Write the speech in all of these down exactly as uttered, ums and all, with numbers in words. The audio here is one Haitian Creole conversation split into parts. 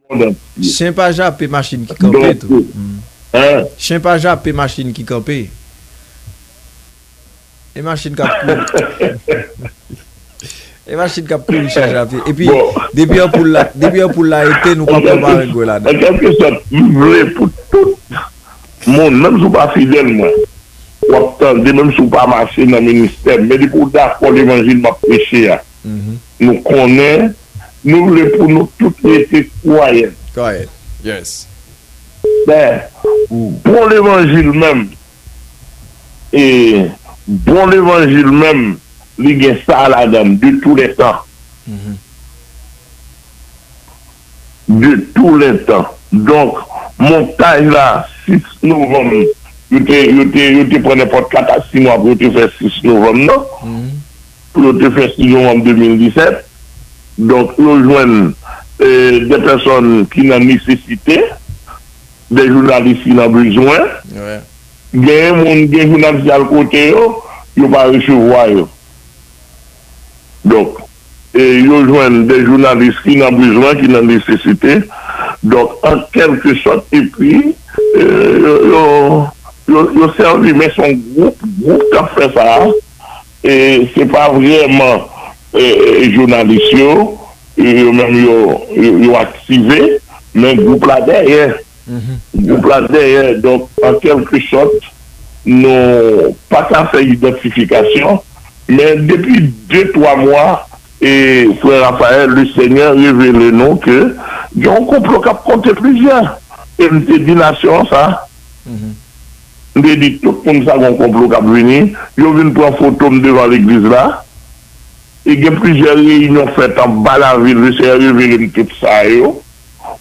Chen pa jape machin ki kanpe tou. Chen pa jape machin ki kanpe. E machin k ap kouri. E machin k ap kouri chaje a pye. Epi, depi anpoul la, depi anpoul la ete, nou pa pran parengwen ladan. An kèlkesòt, m vle pou tout moun, menm si w pa fidèl mwen, w ap tande, menm si w pa mache nan ministè, men depi w dakò levanjil m ap preche a, nou konnen, nou vle pou nou tout rete kwayan. Kwayan. Yes. Men, bon levanjil menm, e bon levanjil menm, li gen sa ladan l, de tous les temps. De tous les temps. Donk, montaj la, sis novanm, yo te, yo te, yo te pran nenpòt kat a sis mwa pou yo te fè sis novanm nan. Pou yo te fè sis novanm de mil disèt. Donk, yo jwenn, e, de pèsòn ki nan nesesite, de jounalis ki nan bezwen. Genyen moun, gen jounalis ki al kote yo, yo pa resevwa yo. Donk, e, yo jwenn de jounalis ki nan bezwen, ki nan nesesite. Donk, an kèlkesòt, epi, e, yo, yo, yo, yo sèvi, men se yon gwoup, gwoup k ap fè sa a. E se pa vrèman, e, e, jounalis yo, e, yo menm yo, yo, yo aktive, men gwoup la dèyè. Gwoup la dèyè. Donk, an kèlkesòt, nou pa ka fè idantifikasyon, men depi de, twa mwa, e frè Raphaël, le Senyè revele nou ke gen yon konplo k ap monte plizyè. E m te di nasyon an sa. M te di tout moun sa gen yon konplo k ap vini. Yo vin pran foto m devan legliz la. E gen plizyè reyinyon fèt anba lavil. Le Senyè revele m tout sa yo.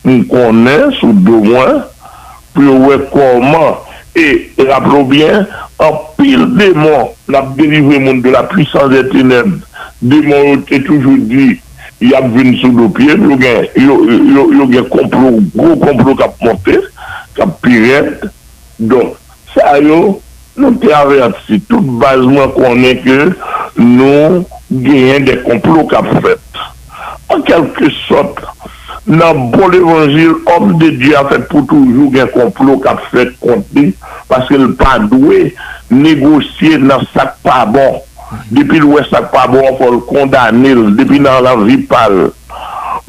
M konnen sou do mwen pou yo wè kòman, e raple w byen, anpil demon n ap delivre moun de la puissance des ténèbres. Demon yo te toujou di y ap vin sou do pye m, yo gen, yo, yo, yo gen konplo, gwo konplo k ap monte, k ap pi rèd. Donk, sa yo, nou te avèti. Tout baz mwen konnen ke nou genyen de konplo k ap fèt. An kèlkesòt, nan bon levanjil, òm de Dye a fèt pou toujou gen konplo k ap fèt kont li, paske l pa dwe negosye nan sa k pa bon. Depi l wè sa k pa bon an, fò l kondane l, depi nan lavi pa l.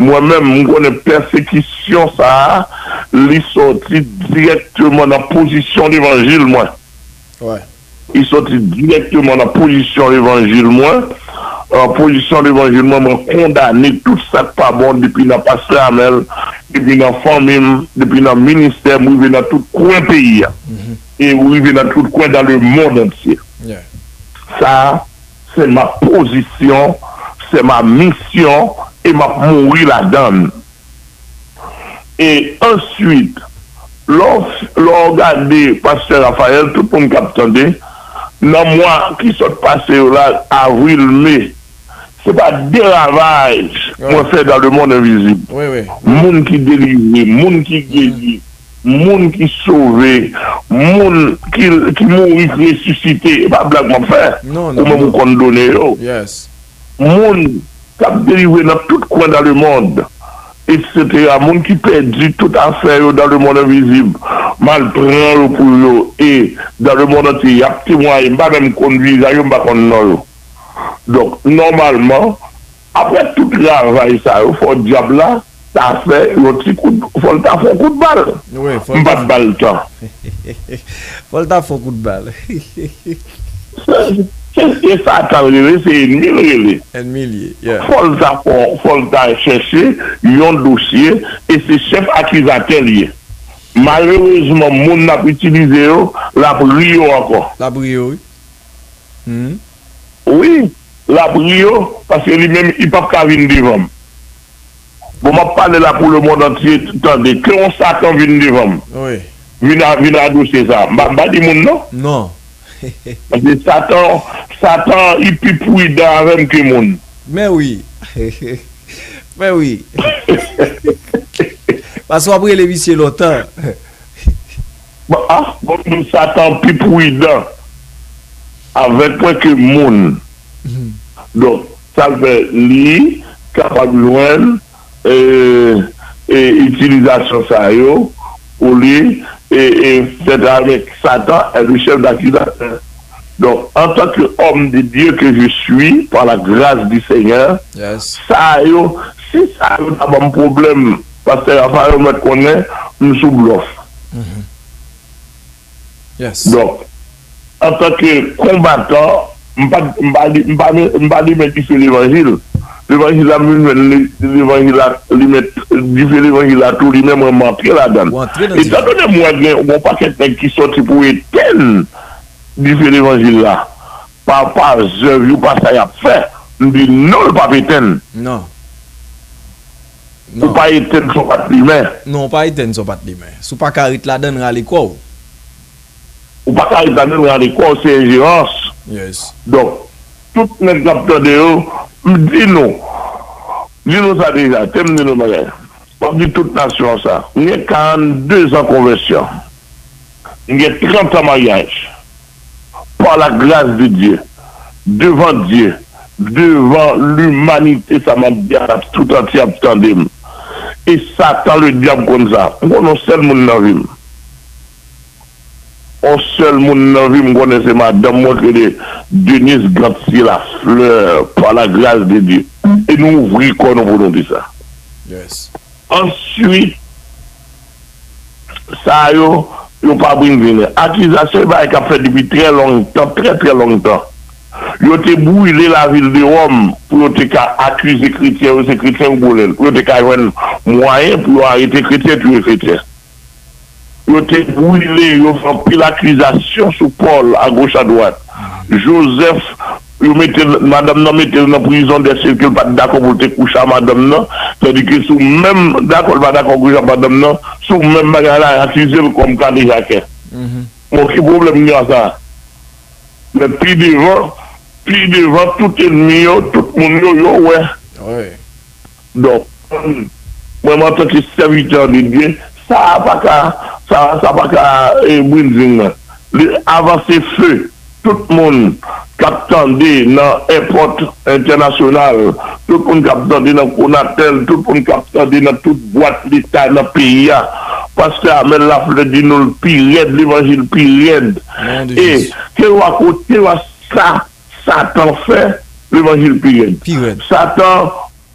Mwen menm, m konnen pèsekisyon sa a, li sòti dirèkteman nan pozisyon levanjil mwen. Li sòti dirèkteman nan pozisyon levanjil mwen. An pozisyon levanjil mwen, mwen kondane tout sa k pa bon depi nan pastè Amèl, depi nan fanmi m, depi nan ministè m, rive nan tout kwen peyi a. E rive nan tout kwen dans le monde entier. Sa, se ma pozisyon, se ma misyon, e m ap mouri ladan l. E answit, lè w, lè w gade pastè Raphaël, tout moun k ap tande, nan mwa ki sot pase yo la, avril, me, se pa de ravaj mwen fè dans le monde invisible. Moun ki delivre, moun ki geri, moun ki sove, moun ki, ki mouri, ki resisite. E pa blag m ap fè. Ou menm ou konn done yo. Moun k ap delivre nan tout kwen dans le monde, et cetera. Moun ki pèdi tout afè yo dans le monde invisible, m al pran yo pou yo, e dans le monde entier, y ap temwaye. M pa menm konn vizaj yo, m pa konn non yo. Donk, nòmalman, apre tout travay sa yo, fò dyab la ta fè yon ti kout, fò l ta fè yon kout bal. M pa t ba l tan. Fò l ta fè yon kout bal. Se, se, se Satan l rele, se ènmi l rele. Ènmi l ye. Fò l ta fè, fò l ta chèche yon dosye, e se chèf akizatè l ye. Malerezman, moun n ap itilize yo, l ap ri yo ankò. L ap ri yo, wi. Wi, l ap ri yo, paske li menm, li p ap ka vin devan m. Bon, m ap pale la pou le monde entier tande. Ke yon Satan vin devan m. Vin a, vin a dosye sa. M pa, m pa di moun non. Non. Paske Satan, Satan, li pi pridan avè m ke moun. Men wi. Men wi. Paske w ap rele misye lontan. Bon, ah, bon, Satan pi pridan avèk mwen ke moun. Donk, sa l fè li kapab jwenn, e, e, itilizasyon sa yo pou li e, e, fè travay avèk Satan, est le chef d'accusateur. Donc, en tant qu'homme de Dieu que je suis, par la grâce du Seigneur, Yes. sa yo, si sa yo ta ban m pwoblèm, pastè Rafael mèt konnen m sou blòf. Yes. Donk, antanke konbatan, m pa m pa li- m pa men- m pa limen dife levanjil. Levanjil la m vin jwenn li- levanjil la limen dife levanjil la tou li menm mwen m antre ladan l. Ou antre nan dife. Etandone m wè gen yon pakèt nèg ki sòti pou etenn dife levanjil la pa pa zèv yo pa sa y ap fè, m di non l p ap etenn. Non. Ou pa etenn son pa t limen. Non, ou pa etenn son pa t limen. Si w pa ka ret ladan l rale kò w. Ou pa ka ret ladan l rale kò w se enjerans. Yes. Donk, tout nèg k ap tande yo, m di nou, di nou sa deja, te m di nou bagay. M ap di tout nasyon an sa. M gen karannde zan konvèsyon. M gen trant an maryaj. Par la grâce de Dieu, devant Dieu, devant l'humanité, sa m ap di a, tout antye ap tande m. E Satan le dyab konn sa. M konn yon sèl moun nan vi m. Yon sèl moun nan vi m konnen se madanm mwen ki rele Denise Ganthier Lafleur, par la grâce de Dieu. E nou ouvri kò nou pou nou di sa. Yes. Answit, sa yo, yo pa brin vini. Akizasyon e bagay k ap fèt depi trè lontan, trè, trè lontan. Yo te brile lavil de Wòm pou yo te ka akize kretyen yo, se kretyen yo brile l, pou yo te ka jwenn mwayen pou yo arete kretyen, touye kretyen. Yo te brile, yo fè anpil akizasyon sou Pòl agoch adwat. Jozèf, yo mete l, madanm nan mete l nan prizon dèske l pa t dakò pou l te kouche a madanm nan, tandike si w menm dakò l pa dakò kouche a madanm nan, sou menm bagay la, akize l kòm kadejakè. Bon, ki pwoblèm gen a sa? Men pi devan, pi devan, tout ènmi yo, tout moun yo, yo wè. Wi. Donk, mwen, mwen antanke sèvitè de Dye, sa a pa ka, sa, sa pa ka e, brin vin mwen. Li avanse fe, tout moun k ap tande nan èpòt entènasyonal, tout moun k ap tande nan Konatel, tout moun k ap tande nan tout bwat leta nan peyi a. Pastè Amel Lafleur di nou l pi rèd, levanjil pi rèd. Non de E Jezi. ke yo akote yo a sa Satan fè, levanjil pi rèd. Pi rèd. Satan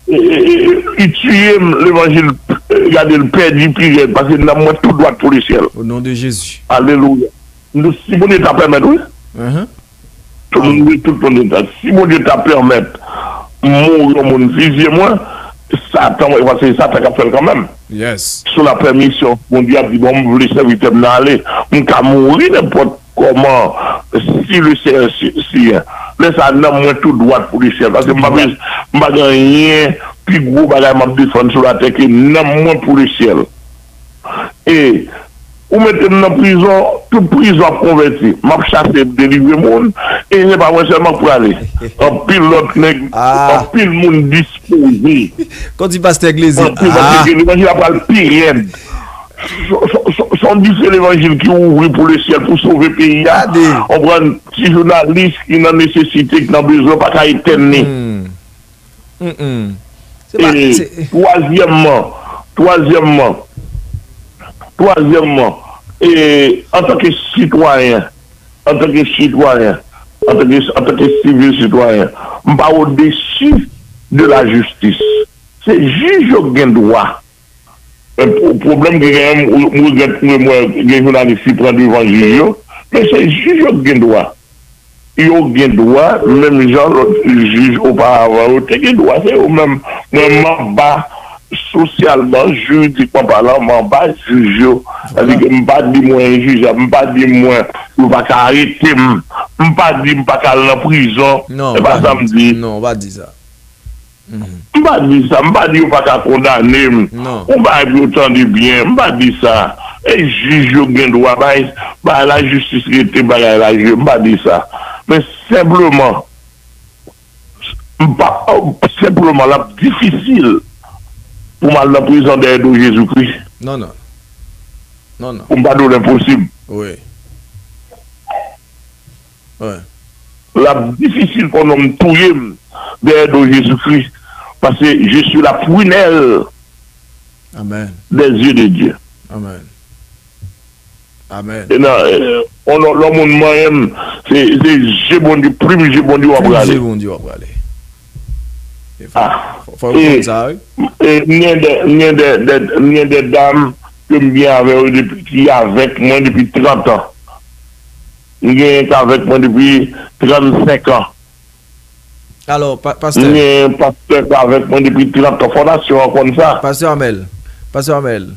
e, e, e, li tiye m, levanjil e, gade l pèdi pi rèd, paske nanm mwen tou dwat pou lesyèl. O non de Jezi. Alelouya. Nou, si Bondye ta pèmèt, wi. Mhm. Tout moun, wi, tout moun ta. Si Bondye ta pèmèt m mouri, yon moun fizye mwen, Satan, mwen, paske Satan k ap fè l kanmenm. Yes. Sou la pèmisyon, Bondye ap di, bon, m vle sèvitè m nan ale. M ka mouri nenpòt kòman, si le Seyè si, si, lè sa nanm mwen tou dwat pou lesyèl. Paske m pa bezwen, m pa gen anyen pi gwo bagay m ap defann sou latè ke nanm mwen pou lesyèl. E ou mete m nan prizon, tout prizon ap konvèti. M ap chase, delivre moun, e se pa mwen sèlman k prale. Anpil lòt nèg, Ah. Anpil moun dispoze. Kon di pastè Glezi. Anpil, paske levanjil ap pral pi rèd. Se yon dife levanjil ki ouvri pou lesyèl, pou sove peyi a. Gade. Konprann, ti jounalis ki nan nesesite, ki nan bezwen, pa ka etèn li. Hmm. Mm-mm. Se pa, E se, twazyèmman, twazyèmman, twazyèmman, e, antanke sitwayen, antanke sitwayen, antanke, antanke sivil sitwayen, m pa odesi de lajistis. Se jij yo k gen dwa. Men pwo-, pwoblèm ki genyen, m, m regrèt, m wè gen jounalis ki pran devan jij yo, men se jij yo k gen dwa. Yo gen dwa, menm jan lòt jij oparavan yo te gen dwa, se yo menm. Mwen, m anba, sosyalman, jiridikman palan, m anba jij yo. Sètadi ke m pa di mwen enjijab, m pa di mwen yo pa ka arete m, m pa di m pa ka al nan prizon. Non, Se pa sa m di. Non, ou pa di sa. Mhm. M pa di sa, m pa di yo pa ka kondane m. Non. Yon bagay pou yo tande byen, m pa di sa. E jij yo gen dwa bay, bay lajistis rete bagay la jwe, m pa di sa. Men senpleman, m pa, senpleman, l ap difisil pou m al nan prizon dèyè do Jezikri. Non, non. Non, non. Pou m pa di w l enposib. Wi. Wi. L ap difisil pou yon nonm touye m dèyè do Jezikri. Paske je suis la prunelle Amèn. Des yeux de Dieu. Amèn. Amèn. E nan, eh, on lòt moun manyen m, se, se je Bondye, plim je Bondye w ap rale. Plim je Bondye w ap rale. E fò, ah, fò, fò yo konn sa, wi. E m gen de, m gen de, de, m gen de dam ke m gen avè yo depi, ki avèk mwen depi trant an. M gen ki avèk mwen depi trannsenk an. Alò, pa, pastè. M gen pastè ki avèk mwen depi trant an. Fondasyon an konn sa. Pastè Amèl. Pastè Amèl.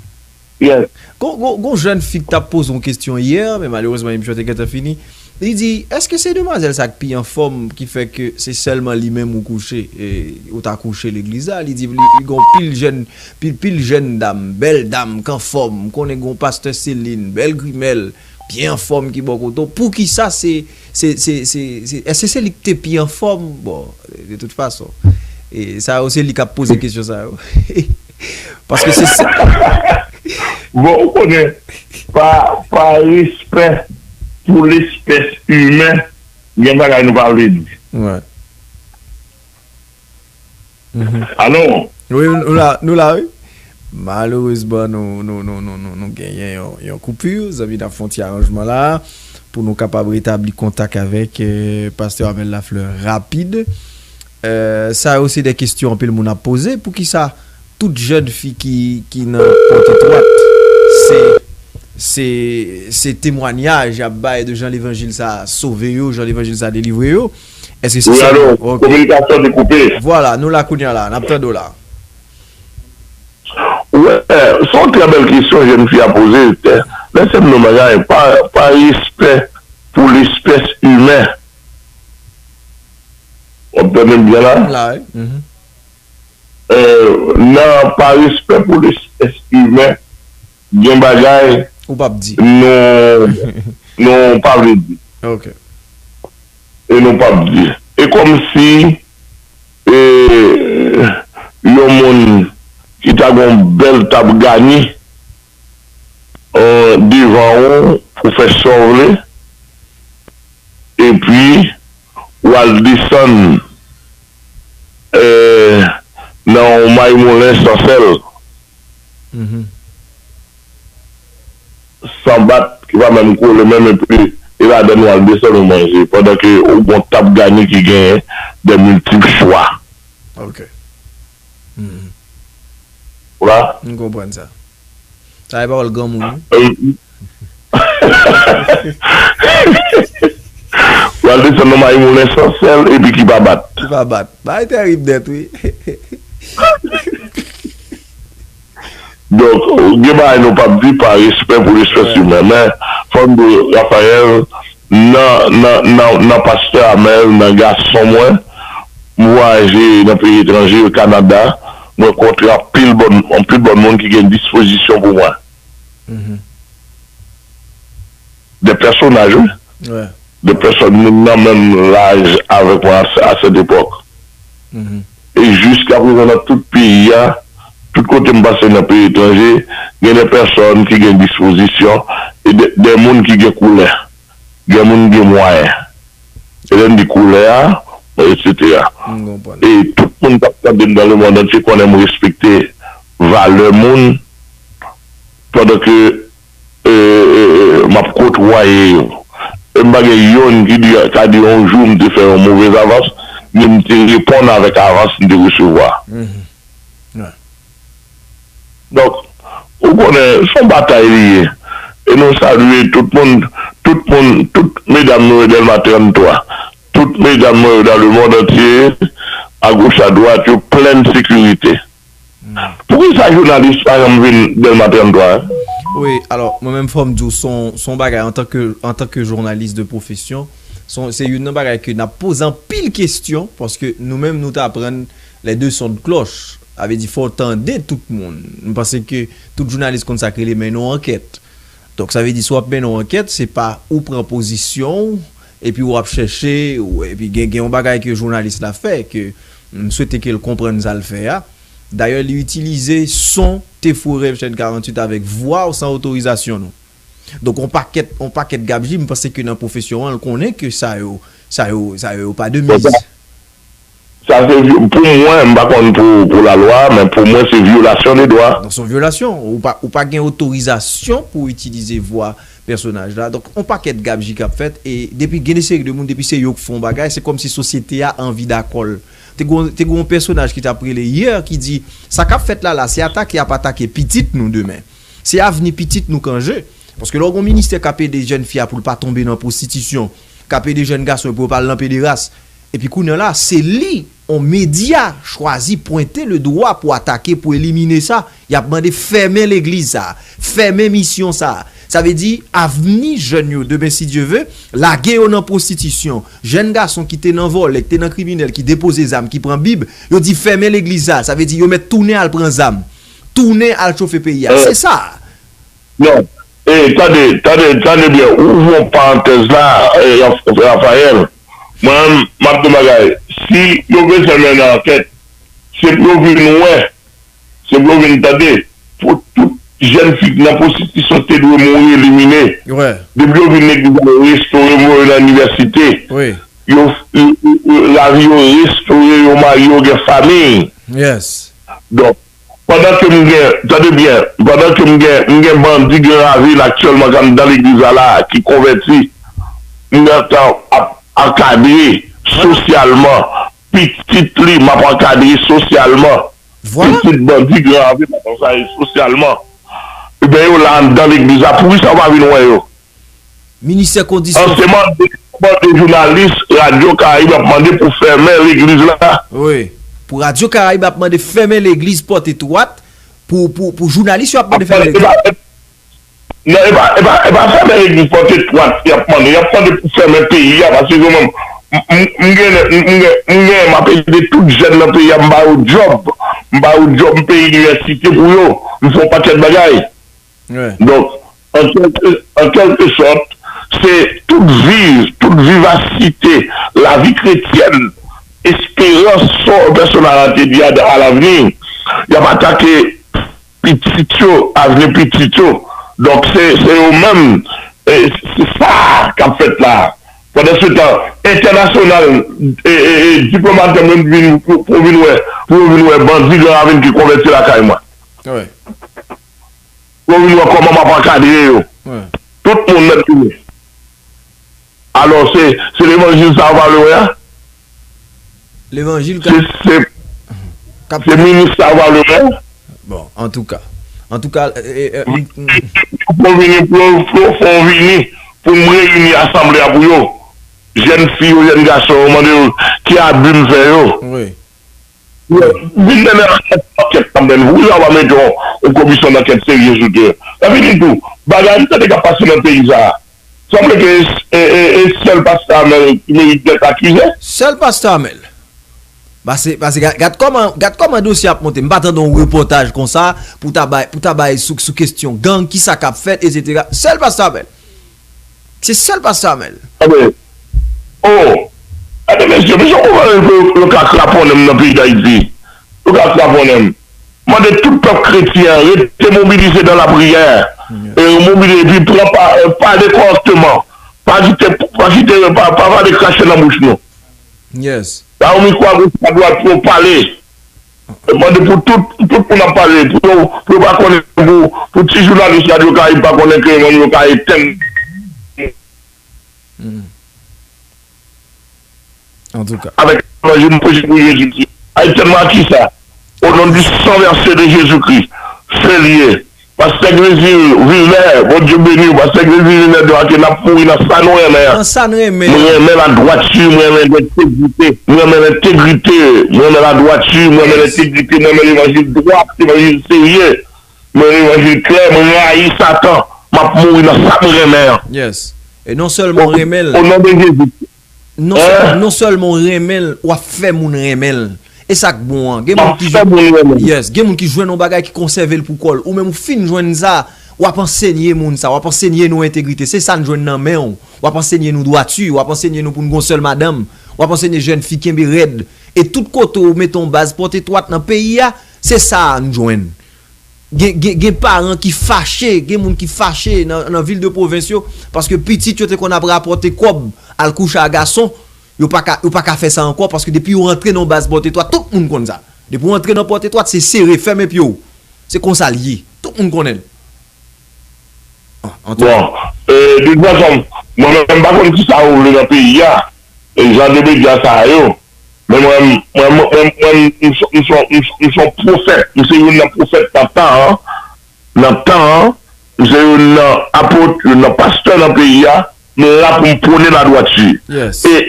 Yes. Gon, gon, gon jèn fi ki t ap poze yon kesyon yè, men malerezman emisyon te gentan fini. Li di, èske se demwazèl sa k pi anfòm ki fè ke se sèlman li menm ou kouche, e, ou ta kouche legliz la? Li di, li, li gon pil jèn, pil, pil jèn dam, bèl dam, k anfòm. M konnen gon pastè Selin, bèl grimèl, byen anfòm ki bò kote w. Poukisa se, se, se, se, se, èske se li ki te pi anfòm? Bon, de tout fason. E sa yo, se li k ap poze kesyon sa yo. Paske se sa. Bon, ou konnen, pa, pa respè pou lespès imen, gen bagay nou pa vle di. Right. Mhm. Alò? Wi, nou la, nou la, wi. Malerezman, nou, nou, nou, nou, nou, nou genyen yon, yon koupi. Zanmi n ap fè yon ti aranjman la pou nou kapab retabli kontak avèk, eh, pastè Amèl Laflè rapid. Eh, sa yo se de kesyon anpil moun ap poze. Poukisa tout jèn fi ki, ki nan pòt etwat, se, se, se temwanyaj y ap bay de jan levanjil sa sove yo, jan levanjil sa delivre yo? Èske se... Wi, sa alo, ok. Kominikasyon te koupe. Vwala, nou la kounye a la, n ap tande w la. Wè, se yon trè bèl kesyon jèn fi a poze. Lèse m di w bagay, pa, pa respè pou lespès imen. W ap tande m byen la? M la, wi. Mhm. Eh, nan pa respè pou lespès imen, gen bagay ou p ap di. Nou, nou pa vle di. Ok. E nou p ap di. E kòmsi, eh, yon moun ki ta gon bèl tab gani, eh, devan ou pou fè sa w vle, epi w al desann, eh, nan yon may moulen san sèl. Mhm. San bat, ki pa menm kole menm, epi e ladann ou al desann ou manje, pandan ke ou gon tab gani ki genyen de miltip chwa. Ok. Mhm. Ou la? M konprann sa. Sa e pawòl granmoun, wi. Euh, w al desann nan may moulen san sèl epi ki pa bat. Ki pa bat. Bagay terib nèt, wi. Donk, gen bagay nou p ap di pa respè pou lespès imen. Men, fò m di w, Raphaël, nan, nan, nan, nan pastè Amèl, nan gason mwen, m vwayaje nan peyi etranje, Kanada, m rankontre anpil bòn, anpil bòn moun ki gen dispozisyon pou mwen. Mhm. De pèsonaj, wi. Wè. De pèsòn, moun nan menm laj avèk mwen a, a sèt epòk. Mhm. E jiskaprezan, nan tout peyi a, tout kote m pase nan peyi etranje, gen de pèsòn ki gen dispozisyon, e de, de moun ki gen koulè, gen moun gen mwayen. E lè n di koulè a, etsetera. M konprann. E tout moun k ap tande m dans le monde entier konnen m respekte valè moun, pandan ke, e, e, e, m ap kotwaye yo. E m pa gen yonn ki di, ka di yon jou m te fè yon movèz avans, men m te reponn avèk avans m te resevwa. Mhm. Wè. Donk, ou konnen, se yon batay li ye. E nou salye tout moun, tout moun, tout medam nou yo Dèlma trannntwa, tout medam nou yo dans le monde entier, a goch, a dwat, yo plen sekirite. Hmm. Poukisa jounalis pa janm vin Dèlma trannntwa, en? Wi, alò, mwen menm fò m di w, se yon, se yon bagay antanke, antanke jounalis de pwofesyon, se yon, se youn nan bagay ke n ap poze anpil kesyon, paske nou menm nou t aprann les deux sons de cloche. Sa vle di fò w tande tout moun. M panse ke tout jounalis konn sa k rele mennen yon ankèt. Donk, sa vle di, si w ap mennen yon ankèt, se pa ou pran pozisyon w, epi w ap chèche, ou, epi gen, gen yon bagay ke jounalis la fè, ke m swete ke l konprann sa l fè a. Dayè, li itilize son T F O R M F N karanntuit avèk vwa w san otorizasyon nou. Donk, on pakèt, on pakèt gabji, m panse ke nan pwofesyon an, l konnen ke sa yo, sa yo, sa yo, yo pa de miz. Sa se vyo-, pou mwen, m pa konn pou, pou lalwa, men pou mwen, se vyolasyon de dwa. Non, se yon vyolasyon. Ou pa, ou pa gen otorizasyon pou itilize vwa pèsonaj la. Donk, yon pakèt gabji k ap fèt, e depi gen de seri de moun, depi se yo k fè yon bagay, se kòmsi sosyete a anvi dakò l. Te gen, te gen yon pèsonaj ki t ap rele yè, ki di, sa k ap fèt la, la, se atake y ap atake pitit nou demen. Se avni pitit nou k an je. Paske lè w gen yon ministè k ap ede jèn fi a pou l pa tonbe nan pwostitisyon, k ap ede jèn gason yo pou yo pa al nan pederas, epi kounye a la, se li, yon medya, chwazi pwente le dwa pou atake, pou elimine sa, y ap mande fèmen legliz sa, fèmen misyon sa. Sa vle di, avni jèn yo, demen, si Dye ve, lage yo nan pwostitisyon. Jèn gason ki te nan vòlè, ki te nan kriminèl, ki depoze zam, ki pran Bib, yo di fèmen legliz sa. Sa vle di, yo mèt tounen al pran zam. Tounen al chofe peyi a. Se sa. Non. E, tande, tande, tande byen. Ouvri yon parantèz la, e, Raf-, Rafael. Mwen menm, m ap di yon bagay. Si yo bezwen mennen ankèt, se pou yo vin wè, se pou yo vin tande. Pou tout jèn fi k nan pwostitisyon te dwe mouri, elimine. Depi yo vin legliz la, yo restore, voye yo nan inivèsite. Yo, yo, yo, yo, lavi yo restore, yo marye, yo gen fanmi. Donk, pandan ke m gen, tande byen, pandan ke m gen, m gen bandi Gran Ravin aktyèlman k anndan legliz la la, ki konvèti, m gentan ap ankadre sosyalman pitit li, m ap ankadre sosyalman pitit bandi Gran Ravin, m ap ankadre sosyalman. Ebyen, yo la anndan legliz la, poukisa w pa vin wè yo? Ministè kondisyon. An se mande, mande jounalis Radyo Karayib ap mande pou fèmen legliz la. Wi. Pou Radyo Karayib ap mande fèmen legliz Pòt Etwat pou, pou, pou jounalis yo ap mande fèmen legliz. Non, e pa, e pa, e pa fèmen legliz Pòt Etwat y ap mande. Y ap mande pou fèmen peyi a, paske yo menm, m, m, m gen, m, m gen, m gen, m ap ede tout jèn nan peyi a, m ba yo djòb. M ba yo djòb, m peye inivèsite pou yo. M fè yon pakèt bagay. Donk, an kèlke, an kèlke sòt, se tout viv, tout vivasite, lavi kretyèn, esperans, sa pèsonaj la te di a, à l'avenir, y ap atake pitit yo, avni pitit yo. Donk, se, se yo menm, e, se sa k ap fèt la. Pandansetan, entènasyonal, e, e, e, diplomat yo menm vin pou, pou vin wè, pou yo vin wè bandi Gran Ravin ki konvèti lakay mwen. Pou yo vin wè kòman m ap ankadre yo. Tout moun mèt vini. Alò, se, se levanjil sa w pale wè a? Levanjil k ap. Se, se, se minis sa w pale wè a? Bon, antouka. Antouka, e, e, m, m, Pou vini, pou, pou, pou vini, pou m reyini asanble a pou yo. Jèn fi yo, jèn gason yo, mande yo ki abi m fè yo. Vin mennen ankèt, ankèt kanmenm. Poukisa w pa mete yon, yon komisyon dankèt serye sou tè? Epi tou, bagay m tande k ap pase nan peyi sa a, sanble ke e, e, e sèl pastè Amèl ki merit dèt akize. Sèl pastè Amèl. Pase, pase gad, gad kòman, gad kòman dosye ap monte. M pa tande yon repòtaj konsa pou ta bay, pou ta bay sou, sou kesyon gang, kisa k ap fèt, etsetera. Sèl pastè Amèl. Se sèl pastè Amèl. Tande. Oh! Tande, mesye, mesye, ou konprann ke yo ka kraponnen m nan peyi Dayiti? Yo ka kraponnen m. Mande tout pèp kretyen an rete mobilize nan lapriyè. E mobilize, epi pran pa, pale kòrèkteman. Pa kite, pa kite, pa, pa pale krache nan bouch nou. Yes. Ba yo mikwo a goch a dwat pou yo pale. Mande pou tout, tout moun ap pale, pou yo, pou yo pa konnen, pou, pou ti jounalis Radyo Karayib pa konnen ke yo menm yo ka etenn. Antouka. Avèk levanjil, m preche pou Jezikri. Ay tèlman a kisa? Au nom du sang versé de Jésus-Christ. Fè l ye. Pastè Grésil Vilmè, Bondye beni w. Pastè Grésil Vilmè, dwa ke n ap mouri nan sa nou renmen an. Nan sa n renmen an. Mwen renmen ladwati, mwen renmen lentegrite, mwen renmen lentegrite, mwen renmen ladwati, mwen renmen lentegrite, mwen renmen levanjil dwat, levanjil serye. Mwen renmen levanjil klè, mwen rayi Satan. M ap mouri nan sa m renmen an. Yes. E non sèlman w renmen l. O non de Jezi. Non, sèl, non sèlman w renmen l, w ap fè moun renmen l. E sa k bon an. Gen moun ki jwenn, yes, gen moun ki jwenn yon bagay ki konsève l pou kò l. Ou menm ou fin jwenn sa, w ap ansenye moun sa, w ap ansenye nou entegrite. Se sa n jwenn nan men w. W ap ansenye nou dwati, w ap ansenye nou pou n gen yon sèl madanm. W ap ansenye jèn fi kenbe rèd. E tout kote w mete yon baz pòt etwat nan peyi a, se sa a n jwenn. Gen, gen, gen paran ki fache, gen moun ki fache nan, nan vil de pwovens yo, paske pitit yo te konn ap rapòte kòb al kouche a gason, Yo pa ka, yo pa ka fè sa ankò, paske depi yo rantre nan baz Pòtetwat, tout moun konn sa. Depi w rantre nan Pòtetwat, se sere, fèmen pye w. Se konsa l ye. Tout moun konnen l. Ah, Antoine. Bon, euh, de toute façon, mwen menm, m pa konn ki sa yo vle nan peyi a. E jan de medya sa yo. Men mwen, mwen, mwen, mwen, mwen, m son, m son, m son, m son pwofèt. M se youn nan pwofèt nan tan an. Nan tan an, m se youn nan apot, youn nan pastè nan peyi a. M la pou m pwone ladwati. Yes. E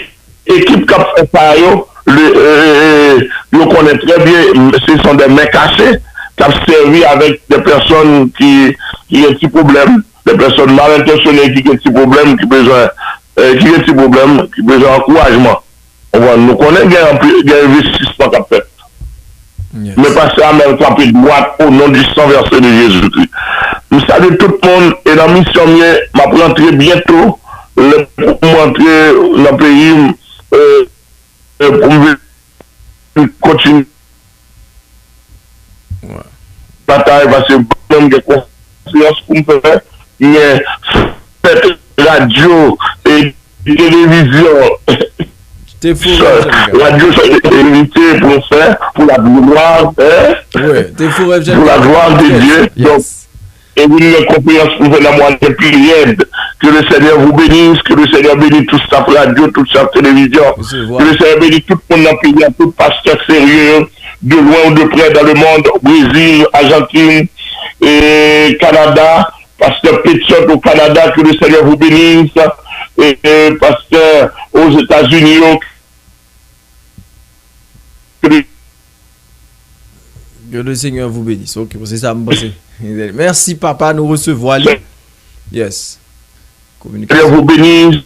ekip k ap fè sa yo, le, e, e, e, yo konnen trè byen, m, se son de men kache k ap sèvi avèk de pèsòn ki, ki gen ti pwoblèm, de pèsòn mal entansyone ki gen ti pwoblèm, ki bezwen, e, ki gen ti pwoblèm, ki bezwen ankourajman. Konprann? Nou konnen gen anpil, gen envestisman k ap fèt. Yes. Men pastè Amèl kanpe dwat o non di san vèse de Jezikri. M salye tout moun e nan misyon m ye, m ap rantre byento. Lè pou m rantre nan peyi m, e, e, pou m vin kontinye batay, paske mwen menm gen konferans pou m fè, gen fèt radyo e televizyon. Te fou, radyo sa te envite pou nou fè, pou la glwa, hein? Wi, te fou, pou la glwa de Dye. Donk, e vin nan konferans pou fè nan mwa de pi rèd. Que le Seigneur vous bénisse, que le Seigneur bénisse tout staff radyo, tout staff televizyon. Que le Seigneur bénisse tout moun nan peyi a, tout pastè serye yo, de loin ou de près dans le monde, Brésil, Argentine, et Canada, pastè Petchot au Canada, que le Seigneur vous bénisse, et, et pastè aux États-Unis, yo, que le Que le Seigneur vous bénisse. Ok, se sa m panse. Mèsi, papa, nou resevwa li. Yes. Kominikasyon. Seigneur vous bénisse.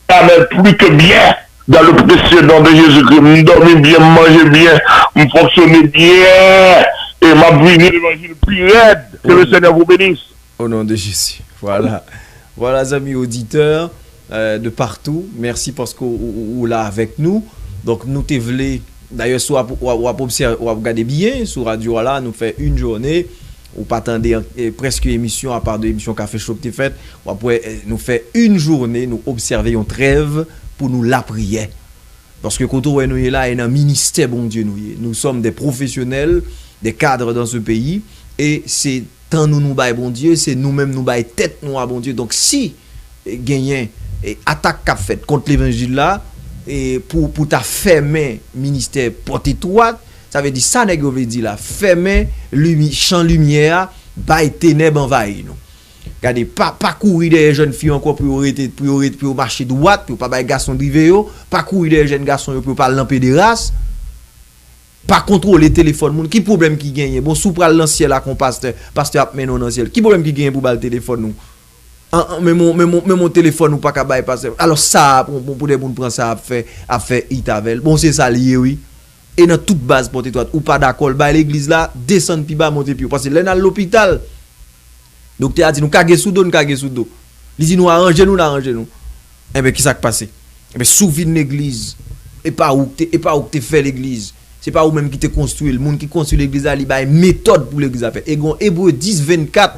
Amèl plus que bien dans le précieux nom de Jésus-Christ. M dòmi byen, m manje byen, m fonksyone byen. E m ap vini levanjil pi rèd. Que le Seigneur vous bénisse. Au nom de Jésus. Voilà. Voilà, zanmi oditè, euh, de partout. Mèsi paske w, w, w la avèk nou. Donk, nou te vle, dayè, si w ap, w ap, w ap obsève, w ap gade byen sou radyo a la, nou fè yon jounen, ou pa tande, eh, prèske emisyon, apa de emisyon Kafe Cho k te fèt, w ap wè, eh, nou fè yon jounen, nou obsève yon trèv pou nou lapriyè. Paske kote w wè nou ye la, e nan ministè Bondye nou ye. Nous sommes des professionnels, des cadres dans ce pays, e se tan nou nou bay Bondye, se nou menm nou bay tèt nou a Bondye. Donk, si, eh, genyen, eh, atak k ap fèt kont levanjil la, eh, pou, pou ta fèmen ministè Pòtetwat, sa vle di sa nèg yo vle di la, fèmen limi-, chan limyè a, bay tenèb anvayi nou. Gade, pa, pa kouri dèyè jèn fi yo ankò pou yo rete, pou yo rete, pou yo mache dwat, pou yo pa bay gason drive yo, pa kouri dèyè jèn gason yo pou yo pa al nan pederas. Pa kontwole telefòn moun. Ki pwoblèm ki genyen? Bon, si w pral nan syèl ak yon pastè, pastè ap mennen w nan syèl. Ki pwoblèm ki genyen pou w ba l telefòn ou? An, an, menm yon, menm yon, menm yon telefòn ou pa ka bay pastè. Alò sa, pou, pou, pou de moun pran sa ap fè, ap fè it avè l. Bon, se sa l ye, wi. E nan tout baz Pòtetwat, ou pa dakò, l bay legliz la, desann pi ba, monte pi wo. Paske lè n al lopital, doktè a di nou kage sou do, n kage sou do. Li di nou aranje nou, n aranje nou. Enben, kisa k pase? Enben, si w vin legliz, e pa ou k te, e pa ou k te fè legliz. Se pa ou menm ki te konstwi l. Moun ki konstwi legliz la, li bay metòd pou legliz la fèt. E gen yon Ebre dis vennkat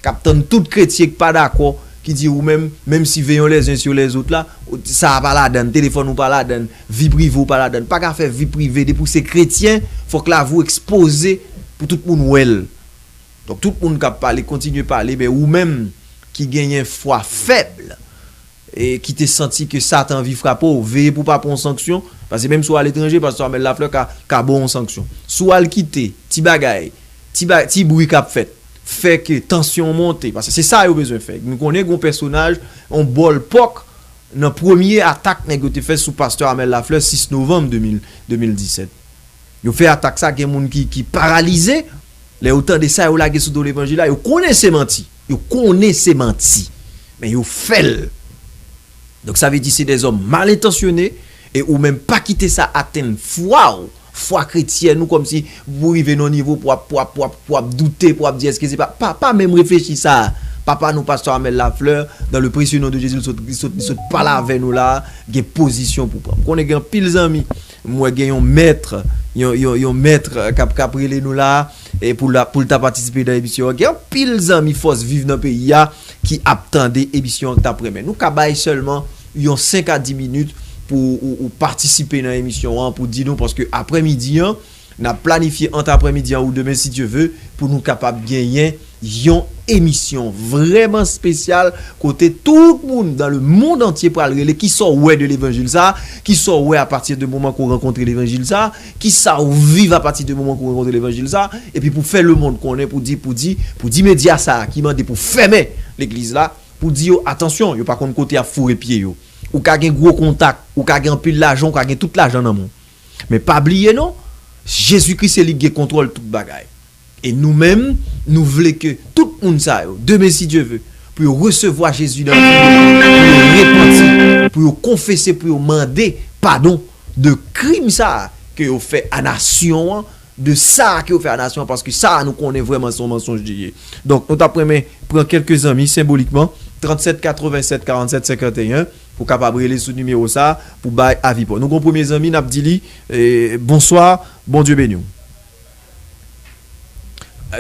k ap tann tout kretyen k pa dakò, ki di ou menm, menm si veillons les uns sur les autres la, sa a pa ladann, telefòn ou pa ladann, vi prive ou pa ladann. Pa ka fè vi prive, depi w se kretyen, fòk lavi w ekspoze pou tout moun wè l. Donk, tout moun k ap pale, kontinye pale, men ou menm ki genyen fwa fèb, e ki te santi ke Satan anvi frape w, veye pou w pa pran yon sanksyon, paske menm si w aletranje, pastè Amel Lafleur ka, ka ba w yon sanksyon. Si w al kite ti bagay, ti ba-, ti bri k ap fèt, fè ke tansyon w monte, paske se sa yo bezwen fè. Nou konnen gen yon pèsonaj, yon bòl pòk, nan premye atak nèg yo te fè sou pastè Amel Lafleur sis novanm de mil, de mil disèt. Yo fè atak sa, gen moun ki, ki paralize. Lè yo tande sa, yo lage sou do levanjil la, yo konnen se manti. Yo konnen se manti. Men yo fè l. Donk, sa vle di se dèzòm mal entansyone, e ou menm pa kite sa atenn fwa w, fwa kretyèn ou, kòmsi pou rive nan yon nivo pou w ap, pou w ap, pou w ap, pou w ap doute, pou w ap di, èske se pa, pa, pa menm reflechi sa. Papa nou, pastè Amel Lafleur, dans le précieux nom de Jésus, li sot, li sot, li sot pale avè nou la, gen pozisyon pou pran. M konnen gen anpil zanmi, m wè gen yon mèt, yon, yon, yon mèt k ap, k ap rele nou la, e pou la, pou l ta patisipe nan emisyon an. Gen anpil zanmi Fòs Viv nan peyi a ki ap tande emisyon an, k t ap renmen. Nou ka bay sèlman yon senk a dis minit pou ou, ou patisipe nan emisyon an, pou di nou, paske aprèmidi an, n ap planifye ant aprèmidi an ou demen, si Dye ve, pou nou kapab genyen yon emisyon vrèman espesyal kote tout moun dans le monde entier pral rele kisa w wè de levanjil sa, kisa w wè apati de moman ke w rankontre levanjil sa, kisa w viv apati de moman ke w rankontre levanjil sa, epi pou fè lemonn konnen, pou di, pou di, pou di medya sa a ki mande pou fèmen legliz la, pou di yo, atansyon, yo pa konn kote y ap foure pye yo. Ou ka gen gwo kontak, ou ka gen anpil lajan, ou ka gen tout lajan nan men w. Men pa bliye non, Jezikri se li ki gen kontwòl tout bagay. E nou menm, nou vle ke tout moun sa yo, demen si Dye ve, pou yo resevwa Jezi nan vi yo, pou yo repanti, pou yo konfese, pou yo mande padon de krim sa a ke yo fè a nasyon an, de sa a ke yo fè a nasyon an, paske sa a nou konnen vrèman se yon mansonj li ye. Donk, nou t ap renmen pran kèlke zanmi senbolikman, trant sèt katreven sèt karant sèt senkanteyen, pou kapab rele sou nimewo sa a, pou bay avi pa w. Nou gon premye zanmi, n ap di li, eh, bonswa, Bondye beni w.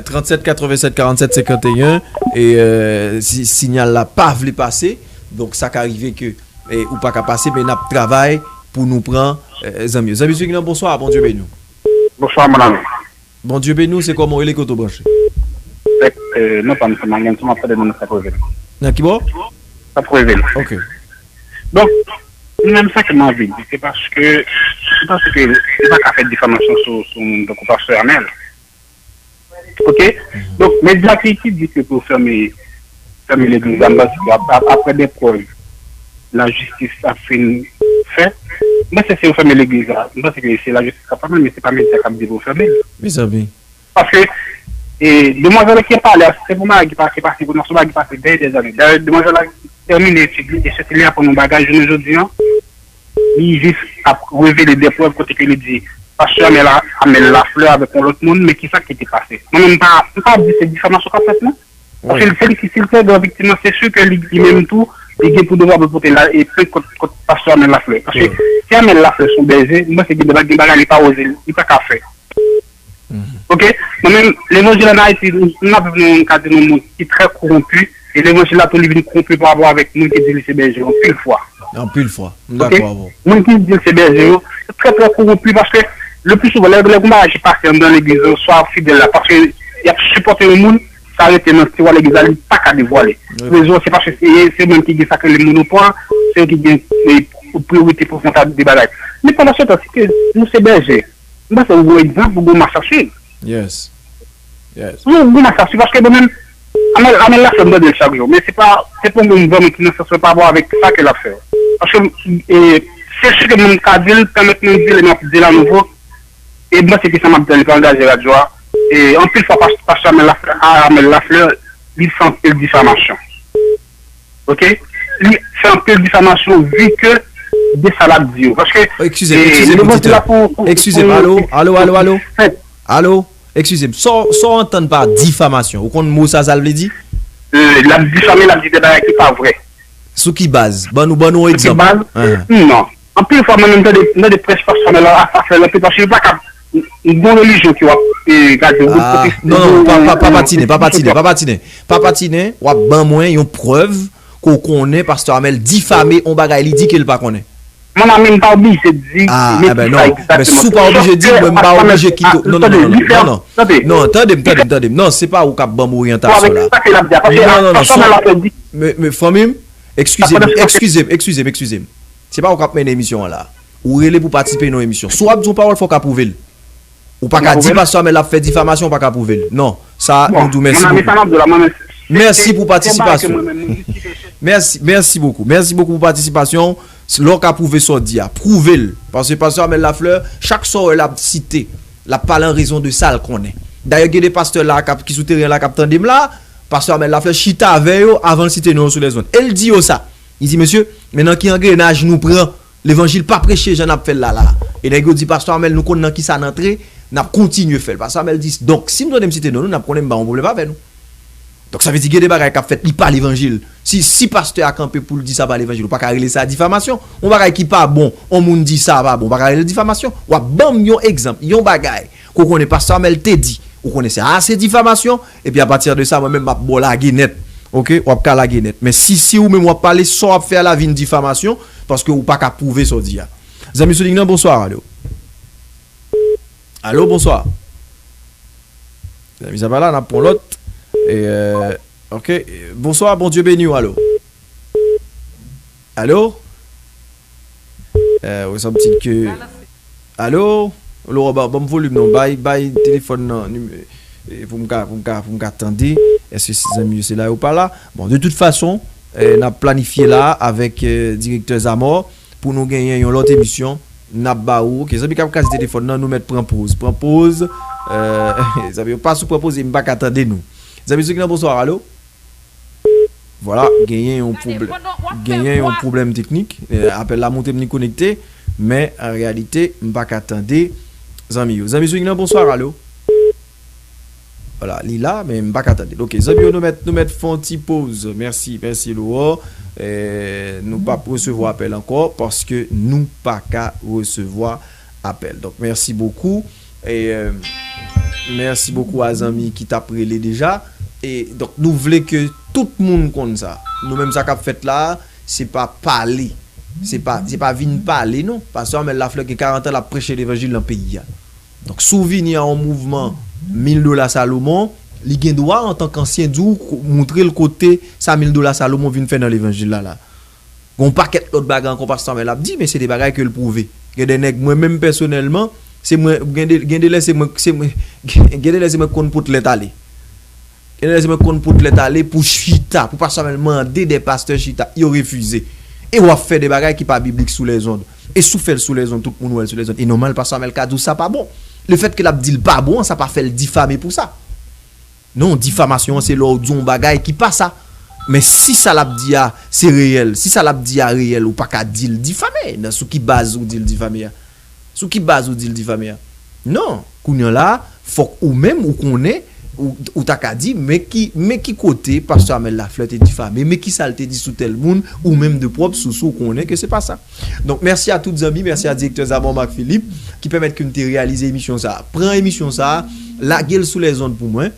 trant sèt katreven sèt karant sèt senkanteyen, e, eh, si, sinyal la pa vle pase, donk sa ka rive ke, eh, ou pa ka pase, men n ap travay pou nou pran, eh, zanmi yo. Zanmi Zwinan, bonswa, Bondye beni w. Bonswa, mon ami. Bondye beni w, se kòman w rele, kote w branche? Fèk, eh, non, pa m se Mangan, si m ap tande moun nan sa k reve l. Nan ki bò? Sa k reve l. Ok. Donk, mwen menm sa ke m anvi di, se paske, se paske li pa ka fè difamasyon sou, sou moun tankou pastè Amèl. Ok? Donk, medya ki, ki di ke pou fèmen, fèmen legliz la, m panse ke ap, ap, apre de prèv lajistis ap fin fè, m panse si yo fèmen legliz la, m panse ke se lajistis k ap fèmen l, men se pa medya k ap di pou fèmen l. Mezanmi. Paske, e, demwazèl la ki pale a, se pou bagay ki pa, ki pase kounye a, se yon bagay ki pase dèyè dèzane. Dayè, demwazèl la tèmine etid li, e se te li aprann yon bagay jounen jodi an. Li jis ap revele de prèv kote ke li di pastè Amèl, Amèl Laflè avèk yon lòt moun, men kisa ki te pase? Mwen menm, m pa, m pa di se difamasyon k ap fèt, non. Paske se li ki, si l te gran viktim nan, se si ke li, li menm tou, li gen pou devwa pou l pote la, e plent kont, kont pastè Amèl Laflè. Paske si Amèl Laflè se yon bèje, m panse gen de ba-, gen bagay li pa oze, li pa ka fè. Ok? Mwen menm, levanjil ann Ayiti, nou, nou ap viv nan yon kad de yon mond ki trè kowonpi, e levanjil la tou li vin kowonpi pa rapò avèk moun ki di li se bèje anpil fwa. Anpil fwa. M dakò avè w. Moun ki di l se bèje yo, yo trè, trè kowonpi paske le pli souvan, lè, lè gon bagay ki pase anndan legliz yo, swa fidèl la, paske y ap sipòte yon moun, sa rete nan tiwa legliz la, li pa ka devwale. Rezon, se paske se, se yo menm ki gen sa k rele monopòl, se yo ki gen, e, priyorite pou konta de bagay. Men pandan se tan, si ke nou se bèje, m panse ou gon egzanp, ou gon mach a swiv. Yes. Yes. Ou gon mach a swiv, paske mwen menm, Amèl, Amèl Laflè m tande l chak jou, men se pa, se pa yon moun vrèman ki nan sans mwen pa rapò avèk sa ke l ap fè. Paske, e, se si ke mwen m ka di l, pèmèt mwen di l, e m ap di l anouvo, e m panse ke sa m ap di a, li pa angaje radyo a. E anpil fwa, pas-, pastè Amèl Laflè, a, Amèl Laflè, li fè anpil difamasyon. Ok? Li fè anpil difamasyon vi ke de sa l ap di yo. Paske, eskize m, e, eskize m, levanjil la pou, pou, eskize m, alo, alo, alo, alo. Alo, eskize m. Sa w, sa w antann pa difamasyon? Ou konn mo sa, sa l vle di? E, l ap difame, l ap di de bagay ki pa vrè. Sou ki baz? Ban nou, ban nou yon egzanp. Sou ki baz? Non. Anpil fwa, mwen menm, m tande, m tande prèch pastè Amèl la, sa fè l anpil, paske li pa ka, gon relijyon ke w ap, e, gade, gon pwofesi, non, non, pa, pa, pa patinen, pa patinen, pa patinen. Pa patinen, w ap ban mwen yon prèv ke w konnen pastè Amèl difame yon bagay li di ke l pa konnen. Mon ami, m pa oblije di, men ki sa egzakteman. Ah, enben non. Men si w pa oblije di l, mwen m pa oblije kite w. Non, non, non, non, non, non. Non, tande m, tande m, tande m. Non, se pa ou k ap ban m oryantasyon la. Non, non, non, non. Men, men fanmi m, eskize m, eskize m, eskize m, eskize m. Se pa ou k ap mennen emisyon an la. Ou rele pou patisipe nan emisyon. Si w ap di yon pawòl, fò w ka pwouve l. Ou pa ka di pastè Amèl ap fè difamasyon, ou pa ka pwouve l. Non, sa, nou di w mèsi bokou. Mèsi pou patisipasyon. Mèsi, mèsi bokou. Mèsi bokou pou patisipasyon w. Lè w ka pwouve sa w di a, pwouve l. Paske pastè Amèl Laflè, chak sa w wè l ap site, l ap pale an rezon de sa l konnen. Dayè, gen de pastè la k ap, ki sou teren an la k ap tande m la, pastè Amèl Laflè chita avè yo avan l site non yo sou lèzonn. E l di yo sa. Li di, mesye, men nan ki angrenaj nou pran? Levanjil pa preche jan n ap fè l la, la. E nèg yo di, pastè Amèl, nou konn nan kisa n antre, n ap kontinye fè l. Pastè Amèl di, donk, si m tande m site non nou, n ap konnen m pa yon pwoblèm avè nou. Donk, sa vle di gen de bagay k ap fèt, li pa levanjil. Si, si pastè a kanpe pou l di sa pa levanjil, ou pa ka rele sa difamasyon. Yon bagay ki pa bon, yon moun di sa pa bon, ou pa ka rele l difamasyon. W ap ban m yon egzanp, yon bagay ke w konnen pastè Amèl te di, ou konnen sa a se difamasyon, epi apati de sa, mwen menm, m ap ba w lage nèt. Ok, w ap ka lage nèt. Men si, si ou menm w ap pale, sa w ap fè a la vin difamasyon, paske ou pa ka pwouve sa w di a. Zanmi sou liy nan, bonswa, alo. Alo, bonswa. Zanmi sa pa la, n ap pran lòt. E, euh, ok, bonswa, Bondye beni w, alo. Alo? Euh, ou santi ke... Alo? Laurent, ba, ban m volim non, bay, bay telefòn nan, nim-, e, pou m ka, pou m ka, pou m ka tande. Èske se zanmi yo se la yo pa la? Bon, de tout fason, e, n ap planifye la avèk, e, direktè Zamò pou nou genyen yon lòt emisyon. N ap ba ou, ok, zanmi k ap kraze telefòn nan, nou mèt pran poz. Pran poz, e, zanmi yo pa sou pran poz, e m pa ka tande nou. Zanmi sou ki nan bonswa, alo? Vwala, genyen yon pwoblèm, genyen yon pwoblèm teknik. E, apèl la montre m li konekte, men an reyalite, m pa ka tande zanmi yo. Zanmi sou liy nan, bonswa, alo. Vwala, li la, men m pa ka tande l. Ok, zanmi yo, nou mèt, nou mèt fè yon ti poz. Mèsi, mèsi, Laurent. E, nou p ap resevwa apèl ankò, paske nou pa ka resevwa apèl. Donk, mèsi bokou. E, euh, mèsi bokou a zanmi ki t ap rele deja. E, donk, nou vle ke tout moun konn sa. Nou menm, sa k ap fèt la, se pa pale. Se pa, se pa vin pale, non. Pastè Armel Lafleur gen karant an l ap preche levanjil nan peyi a. Donk, si w vini a yon mouvman mil dola Salomon, li gen dwa, antanke ansyen, di w, ko-, montre l kote sa mil dola Salomon vin fè nan levanjil la, la. Gen yon pakèt lòt bagay ankò pastè Armel ap di, men se de bagay ke l pwouve. Gen de nèg, mwen menm pèsonèlman, se mwen, gen de, gen de lè se mwen, se mwen, gen de lè se mwen k konn pot lèt ale. Gen de lè se mwen k konn pot lèt ale pou chita, pou pastè Armel mande de pastè chita, yo refize. E w ap fè de bagay ki pa biblik sou lèzond. E si w fè l sou lèzond, tout moun wè l sou lèzond. E nòmal, pastè Armel ka di w sa pa bon. Lefètke l ap di l pa bon an, sa pa fè l difame pou sa. Non, difamasyon an se lè w di yon bagay ki pa sa. Men si sa l ap di a se reyèl, si sa l ap di a reyèl, ou pa ka di l difame. Nan sou ki baz ou di l difame a? Sou ki baz ou di l difame a? Non, kounye a la, fòk ou menm ou konnen, ou, ou ta ka di, men ki, men ki kote pastè Armel Lafleur te difame, men ki sa l te di sou tèl moun, ou menm de pwòp sous ou konnen ke se pa sa. Donk, mèsi a tout zanmi, mèsi a direktè Zamò Marc Philippe, ki pèmèt ke m te reyalize emisyon sa a. Pran emisyon sa a, lage l sou lèzond pou mwen.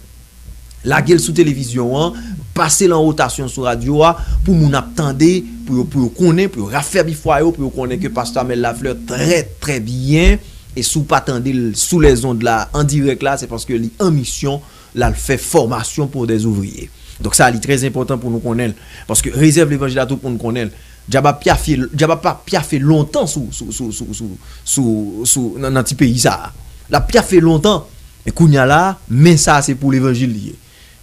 Lage l sou televizyon an, pase l an wotasyon sou radyo a, pou moun ap tande, pou yo, pou yo konnen, pou yo rafèmi fwa yo, pou yo konnen ke pastè Armel Lafleur trè, trè byen, e si w pa tande l sou lèzond la, an dirèk la, se paske li an misyon, l al fè fòmasyon pou dèzouvriye. Donk sa, li trè enpòtan pou nou konnen l, paske rezèv levanjil la, tout moun konnen l. Dyab ap pyafe, dyab ap pa pyafe lontan sou, sou, sou, sou, sou, sou, sou, nan, nan ti peyi sa a. L ap pyafe lontan. Men kounye a la, men sa a se pou levanjil li ye.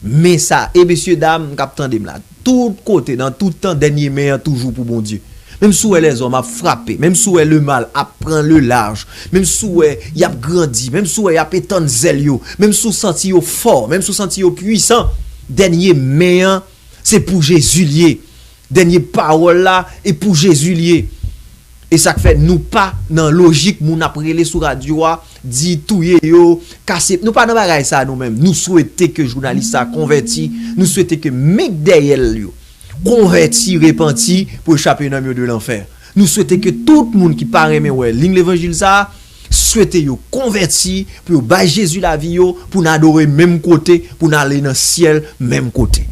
Men sa, e mesye dam k ap tande m la, tout kote, nan tout tan, dènye men an toujou pou Bondye. Menm si w wè lèzòm ap frape, menm si w wè lemal ap pran lelarj, menm si w wè y ap grandi, menm si w wè y ap etann zèl yo, menm si w santi yo fò, menm si w santi yo pwisan, dènye men an, se pou Jezi l ye. Dènye pawòl la, e pou Jezi l ye. E sa k fè nou pa nan lojik moun ap rele sou radyo a, di touye yo, kase. Nou pa nan bagay sa nou menm. Nou swete ke jounalis sa konvèti. Nou swete ke men k dèyè l yo konvèti, repanti, pou yo chape nanm yo de lanfè. Nou swete ke tout moun ki pa renmen wè liy levanjil sa a, swete yo konvèti, pou yo bay Jezi lavi yo, pou n adore menm kote, pou n ale nan syèl menm kote.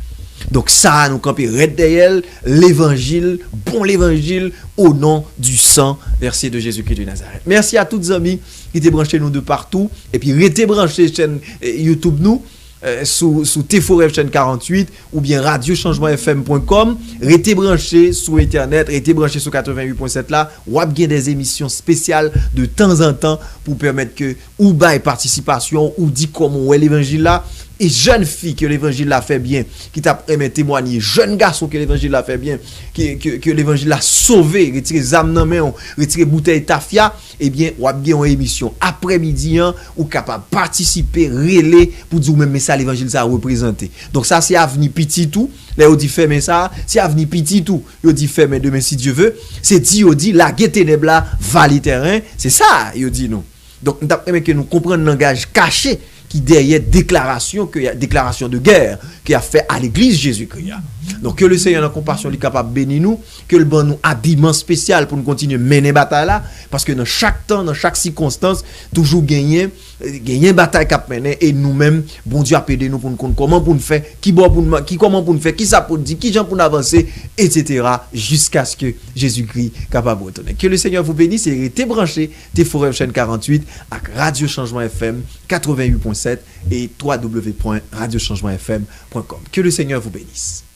Donk sa a, nou kanpe rèd dèyè l, levanjil, bon levanjil, au nom du sang versé de Jésus-Christ de Nazareth. Mèsi a tout zanmi ki te branche nou de partou, epi rete branche chèn, eh, YouTube nou, eh, sou, sou T F O R F chèn karanntuit, oubyen radyo chanjman F M pwen kòm. Rete branche sou entènèt, rete branche sou katrevenn uit pwen sèt la. W ap gen de emisyon espesyal de tanzantan pou pèmèt ke ou bay patisipasyon, ou di kòman w wè levanjil la. E jèn fi ke levanjil la fè byen, ki t ap renmen temwanye, jèn gason ke levanjil la fè byen, ke, ke, ke levanjil la sove, retire zam nan men w, retire boutèy tafya, ebyen, w ap gen yon emisyon aprèmidi an, ou kapab patisipe, rele pou di w menm men sa levanjil sa a reprezante. Donk sa se avni pitit ou, lè yo di fèmen sa, se avni pitit ou, yo di fèmen demen si Dye ve, se di yo di lage tenèb la, vale tèren, se sa yo di nou. Donk m t ap renmen ke nou konprann langaj kache ki dèyè deklarasyon ke y a, deklarasyon de gè ke y ap fè a legliz Jezikri a. Donk, ke le Senyè nan konpasyon li kapab beni nou, ke l ban nou abiman espesyal pou n kontinye mennen batay la, paske nan chak tan, nan chak sikonstans, toujou genyen, genyen batay k ap mennen, e nou menm, Bondye ap ede nou pou n konn kòman pou n fè, ki bò pou n, ki kòman pou n fè, ki sa pou n di, ki jan pou n avanse, etsetera, jiskaske Jezikri kapab retounen. Ke le Senyè vou beni, e rete branche T F O F M chaîne quarante-huit ak Radio Changement F M quatre-vingt-huit point sept et trois W point radio changement F M point com. Que le Seigneur vous bénisse.